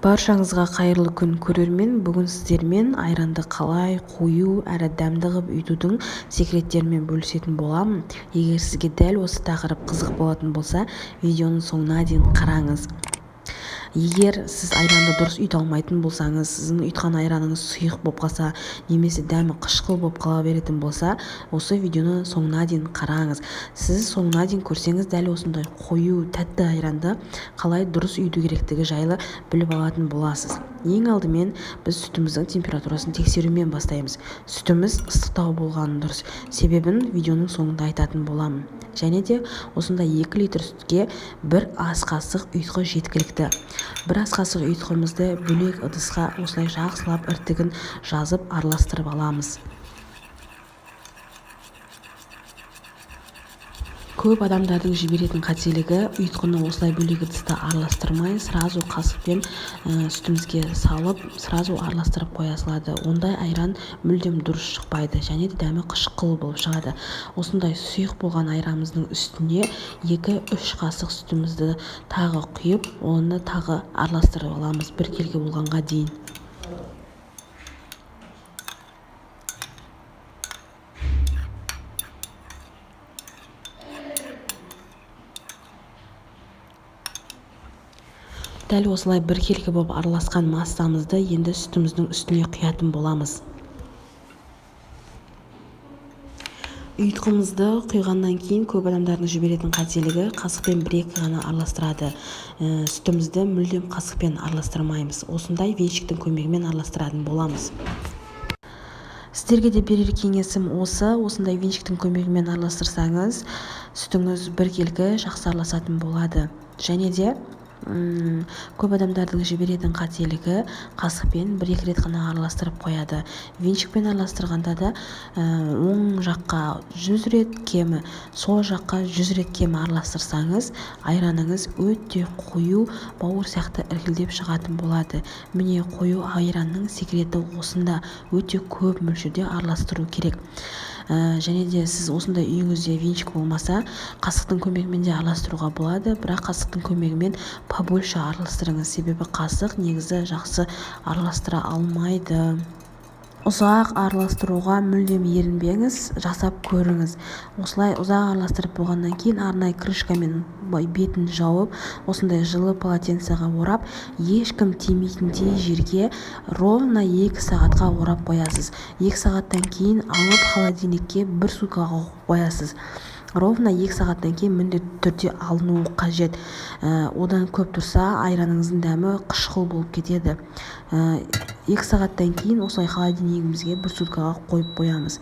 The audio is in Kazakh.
Баршаңызға қайырлы күн, көрермен! Бүгін сіздермен айранды қалай қою әрі дәмді қып үйтудің секреттерімен бөлісетін боламын. Егер сізге дәл осы тақырып қызық болатын болса, видеоның соңына дейін қараңыз. Егер сіз айранды дұрыс үйте алмайтын болсаңыз, сіздің ұйтқан айраныңыз сұйық болып қалса немесе дәмі қышқыл болып қала беретін болса, осы видеоны соңына дейін қараңыз. Сіз соңына дейін көрсеңіз, дәл осындай қою тәтті айранды қалай дұрыс үйту керектігі жайлы біліп алатын боласыз. Ең алдымен біз сүтіміздің температурасын тексерумен бастаймыз. Сүтіміз ыстықтау болғаны дұрыс, себебін видеоның соңында айтатын боламын. Және де осындай 2 литр сүтке 1 ас қасық ұйтқы жеткілікті. 1 ас қасық ұйтқымызды бөлек ыдысқа осылай жақсылап іртігін жазып араластырып аламыз. Көп адамдардың жіберетін қателігі ұйтқыны осылай бөлек ыдыста араластырмай, сразу қасықпен сүтімізге салып, сразу араластырып қоя салады. Ондай айран мүлдем дұрыс шықпайды және де дәмі қышқыл болып шығады. Осындай сұйық болған айранымыздың үстіне 2-3 қасық сүтімізді тағы құйып, оны тағы араластырып аламыз біркелкі болғанға дейін. Дәл осылай біркелкі болып араласқан массамызды енді сүтіміздің үстіне құятын боламыз. Ұйтқымызды құйғаннан кейін көп адамдардың жіберетін қателігі қасықпен бір-екі ғана араластырады. Сүтімізді мүлдем қасықпен араластырмаймыз. Осындай венчиктің көмегімен араластыратын боламыз. Сіздерге де берер кеңесім осы, осындай венчиктің көмегімен араластырсаңыз, сүтіңіз біркелкі жақсы араласатын болады. Және де көп адамдардың жіберетін қателігі қасықпен бір-екі рет қана араластырып қояды. Венчикпен араластырғанда да оң жаққа 100 рет кемі, сол жаққа 100 рет кемі араластырсаңыз, айраныңыз өте қою бауыр сияқты іркілдеп шығатын болады. Міне, қою айранның секреті осында, өте көп мөлшерде араластыру керек. Және де сіз осындай үйіңізде венчик болмаса, қасықтың көмегімен де араластыруға болады, бірақ қасықтың көмегімен побольше араластырыңыз, себебі қасық негізі жақсы араластыра алмайды. Ұзақ араластыруға мүлдем ерінбеңіз, жасап көріңіз. Осылай ұзақ араластырып болғаннан кейін арнайы крышкамен бетін жауып, осындай жылы полотенцеға орап, ешкім тимейтіндей жерге ровно 2 сағатқа орап қоясыз. 2 сағаттан кейін алып холодильникке 1 суткаға қоясыз. Ровно 2 сағаттан кейін міндетті түрде алынуы қажет. Одан көп тұрса, айраныңыздың дәмі қышқыл болып кетеді. 2 сағаттан кейін осылай холодильнигімізге 1 суткаға қойып қоямыз.